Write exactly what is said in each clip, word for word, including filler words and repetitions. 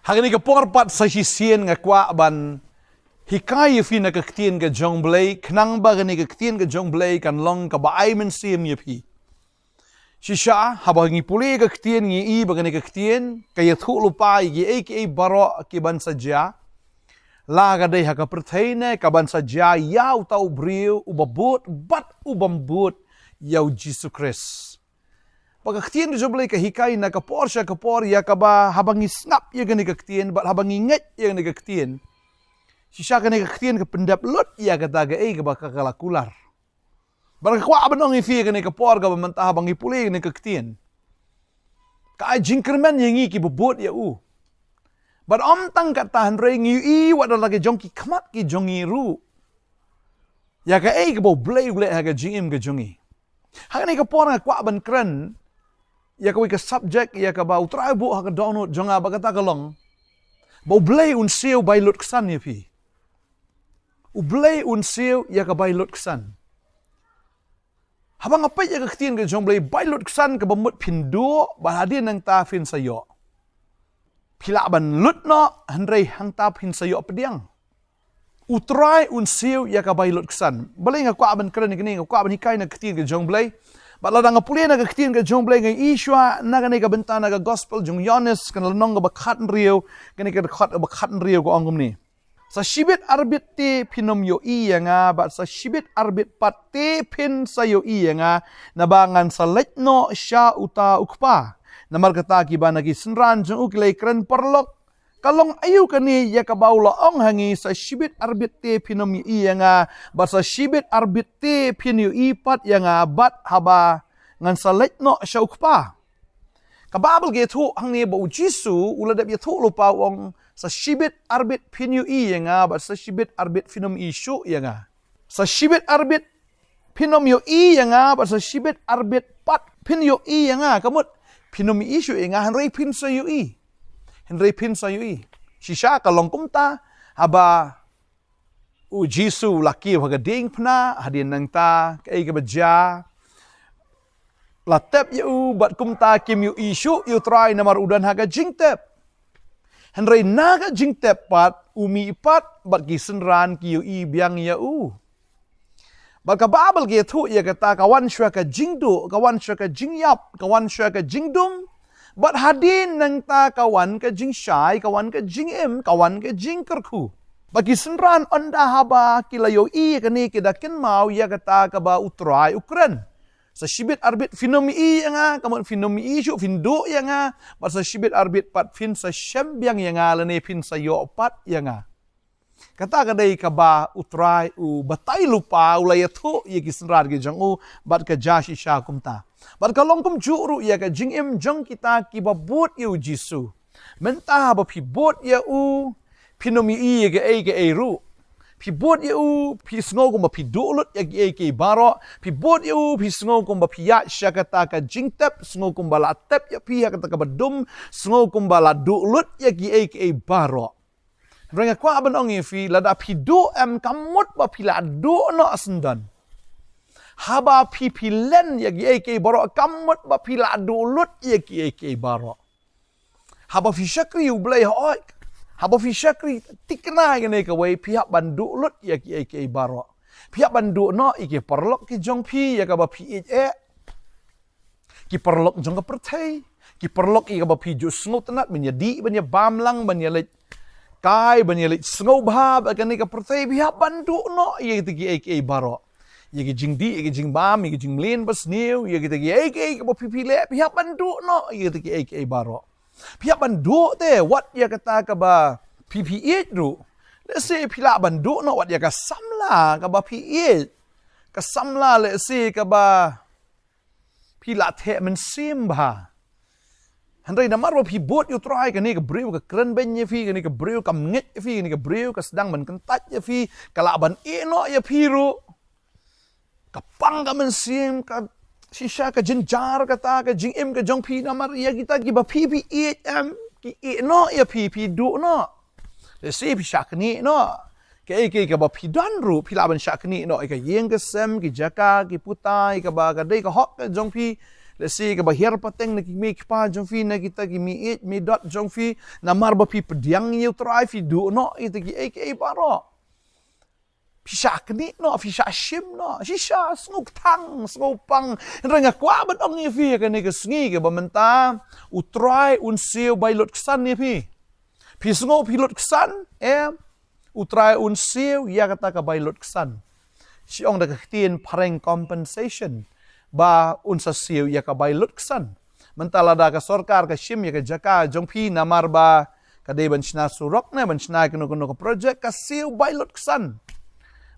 Ha kane ka por pat sa shisien nga kwah ban hikai ïa phi na ka ktien ka jong Blei, khnang ba kane ka ktien ka jong Blei kan long kaba ai mynsiem ïa phi. Shisha, haba ngi pule ka ktien ngi i ba kane ka ktien ka ïathuh lypa ïa kiei kiei baroh kiban sa jia. La ka dei ha ka pyrthei ne kaban sa jia ïa uta u briew uba bud bad u bym bud ïa u Jisu Khrist. Ba ka ktien ka jong Blei ka hikai na ka por sha ka por ïa kaba haba ngi sngap ïa kane ka ktien bad haba ngi ngeit ïa kane ka ktien. Shisha kane ka ktien ka pyndep lut ïa kata kaei kaba ka la kular. Bad nga kwah ban ong ïa phi kane ka por kaba mynta haba ngi pule kane ka ktien, ka ai jingkyrmen ïa ngi kiba bud ïa u. Bad ym tang kata hynrei ngi ïohi wat la ki jong ki khmat ki jong ngi ruh ïa kaei kaba U Blei u leh ha ka jingim ka jong ngi. Ha kane ka por nga kwah ban kren ïa kawei ka subject ïa kaba U Trai u buh ha ka dohnud jong nga, ba kata ka long ba U Blei un siew bai lut ksan ïa phi. U Blei un siew ïa ka bai lut ksan. Haba nga peit ïa ka ktien ka jong U Blei, bai lut ksan kaba mut phin duh bad hadien nangta phin sa ïoh. Phi lah ban lut noh hynrei hangta phin sa ïoh pdiang. U Trai un siew ïa ka bai lut ksan. Balei nga kwah ban kren ïa kane, nga kwah ban hikai na ka ktien ka jong U Blei. Bad lada nga pule na ka ktien ka jong U Blei nga i shuwa na kane ka bynta na ka gospel jong u Ïoannis, ka lynnong kaba khathynriew, kane ka dkhot kaba khathynriew ka ong kumne. Sa shibit arbit te phin ym ïohi ïa nga, bad sa shibit arbit pat te phin sa ïohi ïa nga, naba ngan sa leit noh sha uta u Kpa. Namar kata kiba na ki synran jong u ki la ïakren paralok, ka long aïu kane ïa kaba u la ong ha ngi, sa shibit arbit te phin ym ïohi ïa nga, bad sa shibit arbit te phin ïohi pat ïa nga, bad haba ngan sa leit noh sha u Kpa. Ka Baibl ka ïathuh hangne ba u Jisu u la dep ïathuh lypa, u ong, sa shibit arbit phin ïohi ïa nga bad sa shibit arbit phin ym ïohi shuh ïa nga. Sa shibit arbit phin ym ïohi ïa nga bad sa shibit arbit pat phin ïohi ïa nga. Ka mut phin ym ïohi shuh ïa nga hynrei phin sa ïohi. Hynrei phin sa ïohi. Shisha ka long kumta haba u Jisu u la kiew ha ka diengphna, hadien nangta kaei kaba jia, la tep ïa u bad kumta kim ïohi shuh ïa u Trai namar u don ha ka jingtep. Hynrei na ka jingtep pat u mih pat bad ki synran ki ïohi biang ïa u. Bad ka Baibl ka ïathuh ïa kata, ka wan shuwa ka jingduh, ka wan shuwa ka jingïap, ka wan shuwa ka jingdum. Bad hadien nangta ka wan ka jingshai, ka wan ka jingim, ka wan ka jingkyrkhu. Ba ki synran ynda haba ki la ïohi ïa kane ki da kynmaw ïa kata kaba u Trai u kren. Sa shibit arbit phin ym ïohi ïa nga, ka mut phin ym ïohi shuh, phin duh ïa nga. Bad sa shibit arbit pat phin sa shem biang ïa nga lane phin sa ïoh pat ïa nga. Kata ka dei kaba u Trai u batai lypa, u la ïathuh ïa ki synran ki jong u, bad ka jia shisha kumta. Bad ka long kumjuh ruh ïa ka jingim jong kita kiba bud ïa u Jisu. Mynta haba phi bud ïa u, phin ym ïohi ïa kaei kaei ruh. Phi bud ïa u, phi sngew kumba phi duh lut ïa kiei kiei baroh. Phi bud ïa u, phi sngew kumba phi ïaid sha kata ka jingtep, sngew kumba la tep ïa phi ha kata kaba dum, sngew kumba la duh lut ïa kiei kiei baroh. Hynrei nga kwah ban ong ïa phi, lada phi duh em, ka mut ba phi la duh noh syndon. Haba phi phi len ïa kiei kiei baroh, ka mut ba phi la duh lut ïa kiei kiei baroh. Haba phi shakri U Blei, hooid. Haba phi shakri, thikna ïa kane kawei, phi hap ban duh lut ïa kiei kiei baroh. Phi hap ban duh noh ïa ki paralok ki jong phi ïa kaba phi ïeit eh. Ki paralok jong ka pyrthei. Ki paralok ïa kaba phi ju sngewtynnat ban ïadih, ban ïabam lang, ban ïaleit kai, ban ïaleit sngewbha bad kane ka pyrthei. Phi hap ban duh noh ïa kita kiei kiei baroh. Ïa ki jingdih, ïa ki jingbam, ïa ki jingmlien basniew, ïa kita kiei kiei kaba phi phi leh, phi hap ban duh noh ïa kita kiei kiei baroh. Phi hap ban duh te wat ïa kata kaba phi phi ïeit ruh. Lehse phi lah ban duh noh wat ïa ka samla kaba phi ïeit. Ka samla lehse kaba phi la theh mynsiem bha. Hynrei namar ba phi bud ïa u Trai, kane ka briew ka kren beiñ ïa phi, kane ka briew kam ngeit ïa phi, kane ka briew ka sdang ban kyntait ïa phi, ka lah ban ïeh noh ïa phi ruh. Ka pang ka mynsiem, ka shisha ka jynjar kata ka jingim ka jong phi namar ïa kita kiba phi phi ïeit em, ki ïeh noh ïa phi, phi duh noh. Lehse phi shah knieh noh. Kaei kaei kaba phi don ruh, phi lah ban shah knieh noh ïa ka ïing ka sem, ki jaka, ki puta, ïa kaba ka dei ka hok ka jong phi. Lehse kaba hiar pateng na ki kmie ki kpa jong phi, na kita ki mei ïeit mei dot jong phi, namar ba phi pdiang ïa u Trai, phi duh noh ïa kita kiei kiei baroh. Phi shah knieh noh, phi shah shim noh, shisha, sngewthuh, sngewpang. Hynrei nga kwah ban ong ïa phi ha kane ka sngi kaba mynta, u Trai un siew bai lutksan ïa phi. Phi sngew phi lutksan, em, u Trai un siew ïa kata ka bai lutksan. Shi ong da ka ktien phareng compensation, ba un sa siew ïa ka bai lutksan. Mynta lada ka sorkar ka shim ïa ka jaka jong phi namar ba ka dei ban shna surok ne ban shna kano kano ka project, ka siew bai lutksan.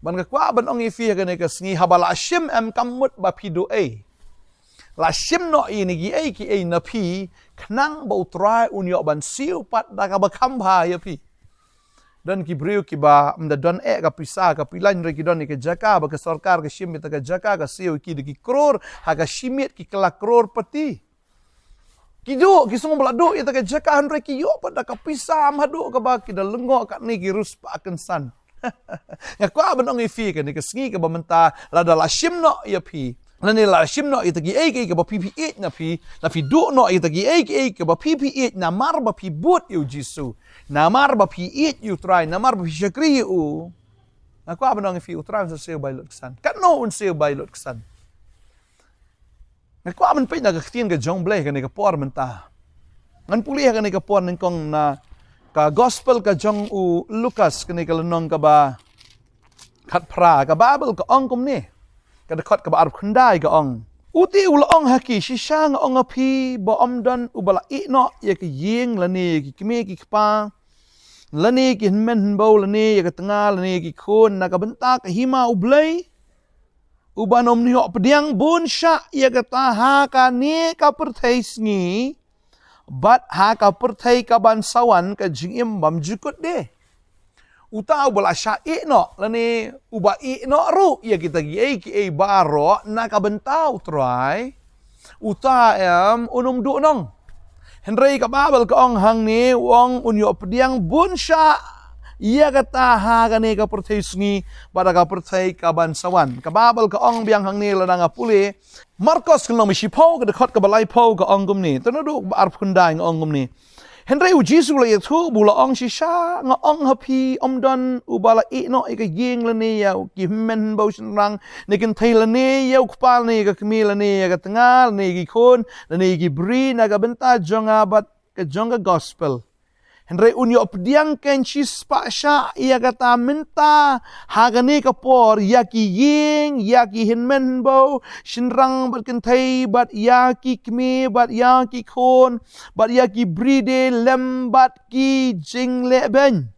Ban nga kwah ban ong ïa phi ha kane ka sngi, haba la shim, em, kam mut ba phi duh ei. La shim noh ïa kine kiei kiei na phi, khnang ba u Trai un ïoh ban siew pat da kaba kham bha ïa phi. Don ki briew kiba ym da don eh ka pisa ka pilan, hynrei ki don ïa ka jaka ba ka sorkar ka shim ïa ka jaka, ka siew ïa ki da ki klur, ha ka shi miet ki kylla klur pati. Ki duh, ki sngew ba la duh ïa ka jaka, hynrei ki ïoh pat da ka pisa ym haduh kaba ki da lyngngoh katne ki riewspah kynsan. Nga kwah ban ong ïa phi ha kane ka sngi kaba mynta, lada la shim noh ïa phi, lane la shim noh ïa kita kiei kiei kaba phi phi ïeit na phi, la phi duh noh ïa kita kiei kiei kaba phi phi ïeit namar ba phi bud ïa u Jisu, namar ba phi ïeit ïa u Trai, namar ba phi shakri ïa u. Nga kwah ban ong ïa phi, u Trai un sa siew bai lutksan. Katno un siew bai lutksan? Nga kwah ban peit na ka ktien ka jong U Blei ha kane ka por mynta. Ngan pule ha kane ka por nyngkong na ka gospel ka jong u Lukas, kane ka lynnong kaba khatphra, ka Baibl ka ong kumne. Ka dkhot kaba arphew khyndai ka ong: Uta u la ong ha ki, shisha nga ong ha phi, ba ym don uba la ïeh noh ïa ka ïing lane ïa ki kmie ki kpa, lane ïa ki hynmen hynbew, lane ïa ka tnga, lane ïa ki khun, na ka bynta ka hima U Blei, u ban ym ïoh pdiang bun shah ïa kata ha kane ka pyrthei sngi, bad ha ka pyrthei ka ban sa wan ka jingim bymjukut de. Uta uba la shah ïeh noh, lane uba ïeh noh ruh ïa kita kiei kiei baroh na ka bynta U Trai, uta, em, un ym duhnong. Hynrei ka Baibl ka ong hangne, u ong un ïoh pdiang bun shah ïa kata ha kane ka pyrthei sngi, bad ha ka pyrthei ka ban sa wan. Ka Baibl ka ong biang hangne, lada nga pule Markos ka lynnong ba shiphew, ka dkhot kaba laiphew ka ong kumne. Te naduh kaba arphew khyndai ka ong kumne: Hynrei u Jisu u la ïathuh bad u la ong, shisha nga ong ha phi, ym don uba la ïeh noh ïa ka ïing lane ïa ki hynmen hynbew shynrang ne kynthei, lane ïa u kpa lane ïa ka kmie, lane ïa ka tnga, lane ïa ki khun, lane ïa ki briew, na ka bynta jong nga bad ka jong ka gospel. Hynrei un ïoh pdiang keiñ shispah shah ïa kata mynta ha kane ka por, ïa ki ïing, ïa ki hynmen hynbew shynrang bad kynthei, bad ïa ki kmie, bad ïa ki khun, bad ïa ki briew de, lem bad ki jinglehbeiñ,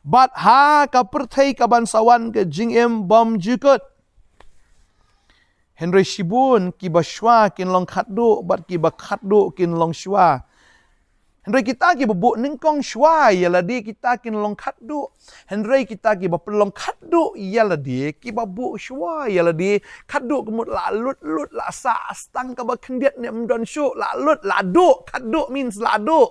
bad ha ka pyrthei ka ban sa wan ka jingim bymjukut. Hynrei shibun kiba shuwa kin long khatduh, bad kiba khatduh kin long shuwa. Hynrei kita kiba buh nyngkong shuwa ïa lade, kita kin long khatduh. Hynrei kita kiba pynlong khatduh ïa lade, kiba buh shuwa ïa lade, khatduh ka mut la lut lut, la sah tang kaba khyndiat ne ym don shuh, la lut, la duh, khatduh means la duh.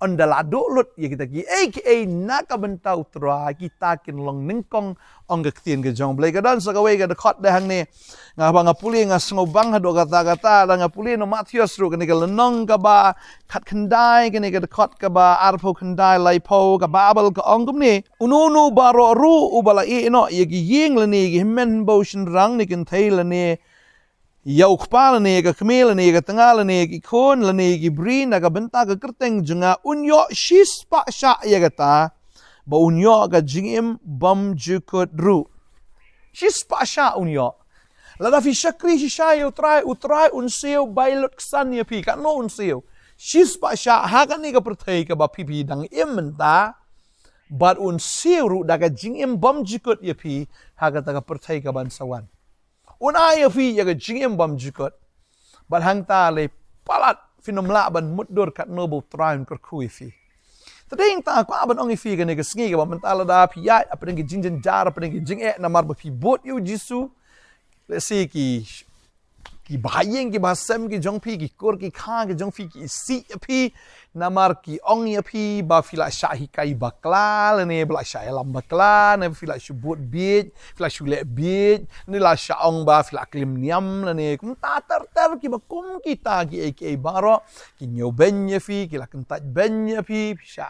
Ynda la duh lut ïa kita kiei kiei na ka bynta U Trai, kita kin long nyngkong, ong ka ktien ka jong U Blei. Ka don sa kawei ka dkhot de hangne. Nga, haba nga pule nga sngewbang haduh katta katta, lada nga pule na u Mathaios ruh, kane ka lynnong kaba khatkhyndai, kane ka dkhot kaba arphew khyndai, laiphew, ka Baibl ka ong kumne: Uno uno baroh ruh uba la ïeh noh ïa ki ïing lane ïa ki hynmen hynbew shynrang ne kynthei, lane ïa u kpa lane ïa ka kmie lane ïa ka tnga lane ïa ki khun lane ïa ki briew na ka bynta ka kyrteng jong nga, un ïoh shispah shah ïa kata, bad un ïoh ka jingim bymjukut ruh. Shispah shah un ïoh. Lada phi shakri shisha ïa U Trai, U Trai un siew bai lutksan ïa phi. Katno un siew? Shispah shah ha kane ka pyrthei kaba phi phi dang im mynta, bad un siew ruh da ka jingim bymjukut ïa phi ha kata ka pyrthei ka ban sa wan. Un ai ïa phi ïa ka jingim bymjukut. Bad hangta lei palat phin ym lah ban mutdur katno ba U Trai un kyrkhu ïa phi. Te dei hangta kwah ban ong ïa phi kane ka sngi kaba mynta, lada phi ïaid hapdeng ki jingjynjar, hapdeng ki jingeh namar ba phi bud ïa U Jisu. Lehse ki ki bahaïing ki bahasem ki jong phi, ki kur ki kha ki jong phi, ki isih ïa phi, namar ki ong ïa phi ba phi la shah hikai bakla, lane ba la shah ïalam bakla, ne phi la shu bud bieit, phi la shu leh bieit, ne la shah ong ba phi la klim niam, lane kumta ter ter kiba kum kita kiei kiei baroh, ki ñiewbeiñ ïa phi, ki la kyntait beiñ ïa phi, phi shah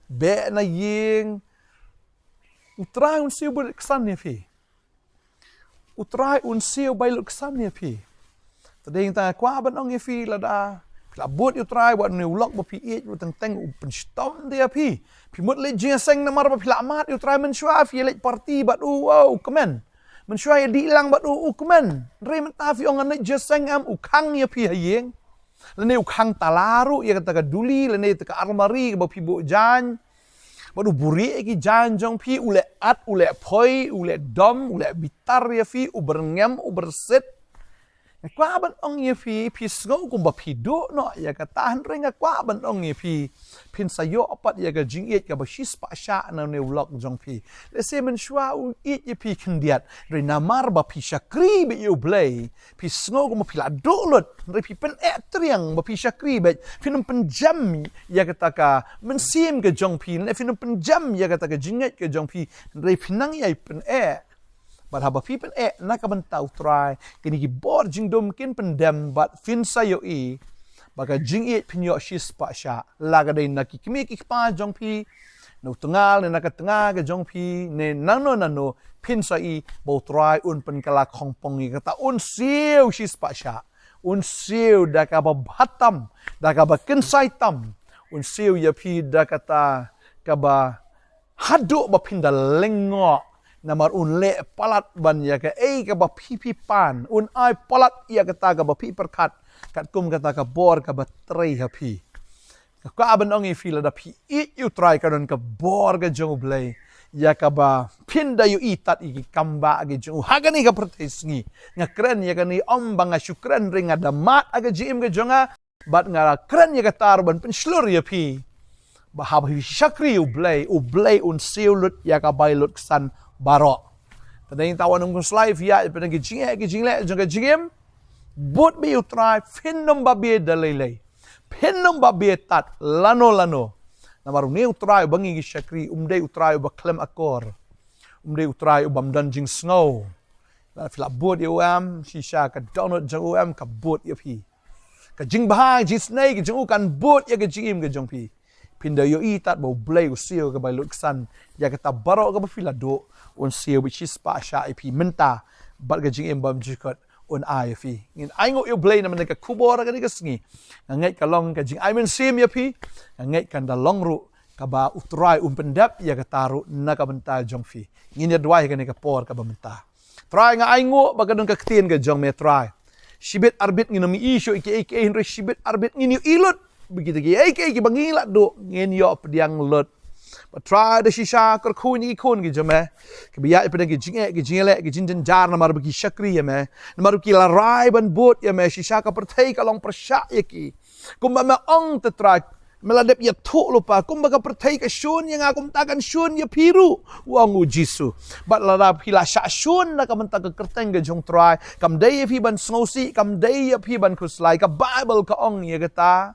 beh na ïing. U Trai un siew bud ksan ïa phi. U Trai un siew bai lut ksan ïa phi. Te dei tang kwah ban ong ïa phi lada phi la bud ïa u Trai, wat ne u lok ba phi ïeit, wat teng teng u pynshitom ïa phi. Phi mut leit jingïaseng namar ba phi la mad ïa u Trai, mynshuwa phi ïa leit party bad u, u kmen. Mynshuwa ïa dih lang bad u, u kmen. Hynrei mynta phi ong ngan leit jingïaseng, em, u khang ïa phi ha ïing. Lane u khang tala ruh ïa kata ka duli, lane kata ka armari kaba phi buh jaiñ. Bad u buhrieh ïa ki jaiñ jong phi, u leh at, u leh phoi, u leh dom, u leh bitar ïa phi, u byrngem, u byrsit. Nga kwah ban ong ïa phi, phi sngew kumba phi duh noh ïa kata, hynrei nga kwah ban ong ïa phi, phin sa ïoh pat ïa ka jingïeit kaba shispah shah na une u lok jong phi. Lehse mynshuwa u ïeit ïa phi khyndiat, hynrei namar ba phi shakri beit ïa U Blei, phi sngew kumba phi la duh lut, hynrei phi pyneh triang ba phi shakri beit, phin ym pynjem ïa kata ka mynsiem ka jong phi, ne phin ym pynjem ïa kata ka jingngeit ka jong phi, hynrei phin nang ïai pyneh. Bad haba phi pyneh na ka bynta U Trai, kine ki bor jingdum kin pyndem, bad phin sa ïohi ba ka jingïeit phin ïoh shispah shah, la ka dei na ki kmie ki kpa jong phi, na u tnga ne na ka tnga ka jong phi, ne nangno nangno, phin sa i ba U Trai un pynkylla khongpong ïa kata, un siew shispah shah, un siew da kaba bha tam, da kaba kynsai tam, un siew ïa phi da kata kaba haduh ba phin da lyngngoh, namar un leh palat ban ïa kaei kaba phi phi pan, un ai palat ïa kata kaba phi pyrkhat, katkum kata ka bor kaba trei ha phi. Nga kwah ban ong ïa phi, lada phi ïeit ïa U Trai, ka don ka bor ka jong U Blei ïa kaba phin da ïohi tad ïa ki kambah ki jong u ha kane ka pyrthei sngi. Nga kren ïa kane ym ba nga shu kren hynrei nga da mad ha ka jingim ka jong nga, bad nga kren ïa kata ruh ban pynshlur ïa phi ba haba phi shakri U Blei, U Blei un siew lut ïa ka bai lut ksan baroh. Te dei tang, wat nym khuslai, phi ïaid pdeng ki jingeh ki jingleh jong ka jingim, bud beit ïa U Trai, phin nym ba beh da lei lei. Phin nym ba beh tad lano lano. Namar une U Trai uba ngi ngi shakri um dei U Trai uba khlem akor. Um dei U Trai ubym don jingsngew. Lada phi la bud ïa u, em, shisha ka dohnud jong u, em, ka bud ïa phi. Ka jingbha jingisynei ka jong u kan bud ïa ka jingim ka jong phi. Phin da ïohi tad ba U Blei u siew ka bai lut ksan ïa kata baroh kaba phi la duh, un siew beit shispah shah ïa phi mynta bad ka jingim bymjukut un ai ïa phi. Ngin ainguh ïa U Blei namar kane ka khubor ha kane ka sngi. Nga ngeit ka long ka jingai mynsiem ïa phi. Nga ngeit kan da long ruh kaba U Trai un pyndep ïa kata ruh na ka bynta jong phi. Ngin ïa duwai ha kane ka por kaba mynta. Trai, nga ainguh ba ka don ka ktien ka jong me, Trai. Shibit arbit ngin ym ïohi shuh ïa kiei kiei, hynrei shibit arbit ngin ïohi lut ba kita kiei kiei kiba ngi la duh ngin ïoh pdiang lut. Bad Trai, da shisha kyrkhu ïa ki khun ki jong me kiba ïaid pdeng ki jingeh ki jingïaleh ki jingjynjar namar ba ki shakri ïa me, namar ba ki la rai ban bud ïa me. Shisha ka pyrthei ka long pyrshah ïa ki. Kumba me ong te Trai, me la dep ïathuh lypa, kumba ka pyrthei ka shun ïa nga, kumta kan shun ïa phi ruh, u ong U Jisu. Bad lada phi la shah shun na ka bynta ka kyrteng ka jong U Trai, kam dei ïa phi ban sngewsih, kam dei ïa phi ban khuslai. Ka Baibl ka ong ïa kata.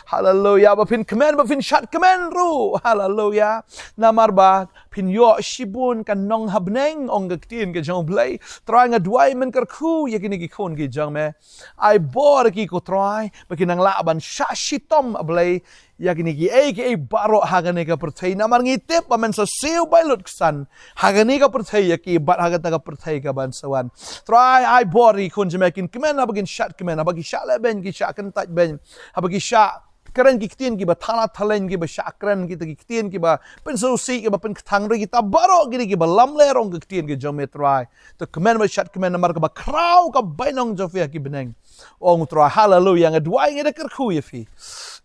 Haleluya. Ba phin kmen, ba phin shad kmen ruh. Haleluya. Namar ba phin ïoh shibun ka nong ha bneng, ong ka ktien ka jong U Blei. Trai, nga duwai, men kyrkhu ïa kine ki khun ki jong me. Ai bor ïa ki, ko Trai, ba kin nang lah ban shah shitom, A Blei, ïa kine kiei kiei baroh ha kane ka pyrthei. Namar ngi tip ba men sa siew bai lut ksan ha kane ka pyrthei ïa ki bad ha kata ka pyrthei kaban sa wan. Trai, ai bor ïa ki khun jong me, kin kmen haba kin shad kmen, haba ki shah leh beiñ, ki shah kyntait beiñ, haba ki shah kren ki ktien kiba thala thaleng, kiba shah kren kita ki ktien kiba pynsngewsih, kiba pynkthang, ruh kita baroh kine kiba lamler, ong ka ktien ka jong me, Trai. To kmen bad shad kmen namar kaba khraw ka bainong jong phi ha ki bneng, ong U Trai. Haleluya. Nga duwai, nga da kyrkhu ïa phi.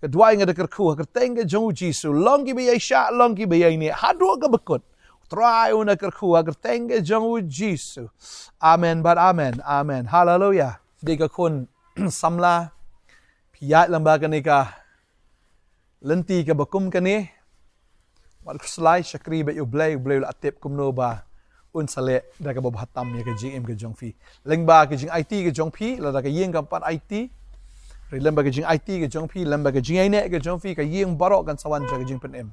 Nga duwai, nga da kyrkhu ha kyrteng ka jong U Jisu. Long kiba ïai shah, long kiba ïai neh, haduh kaba kut, U Trai un da kyrkhu ha kyrteng ka jong U Jisu. Amen bad amen. Amen. Haleluya. Dei ka khun samla, phi ïaid lyngba kane ka lynti kaba kum kane, wat khuslai, shakri beit ïa U Blei. U Blei u la tip kumno ba un sa leh da kaba bha tam ïa ka jingim ka jong phi. Lyngba ka jingaiti ka jong phi, lada ka ïing kam pat aiti, lyngba ka jingaiti ka jong phi, lyngba ka jingïaineh ka jong phi, ka ïing baroh kan sa wan sha ka jingpynim.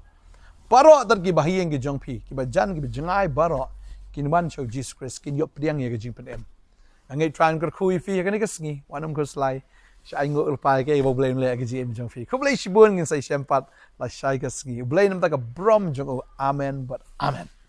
Baroh tat kiba ha ïing ka jong phi, kiba jan kiba jngai baroh, kin wan sha u Jisu Khrist, kin ïoh pdiang ïa ka jingpynim. Nga ngeit Trai un kyrkhu ïa phi ha kane ka sngi, wat nym khuslai. Sha ai nguh lypa ïa kaei ba U Blei un leh ha ka jingim jong phi. Khublei shibun, ngin sa ïashem pat lashai ka sngi. U Blei un ïa ka burom jong u. Amen bad amen.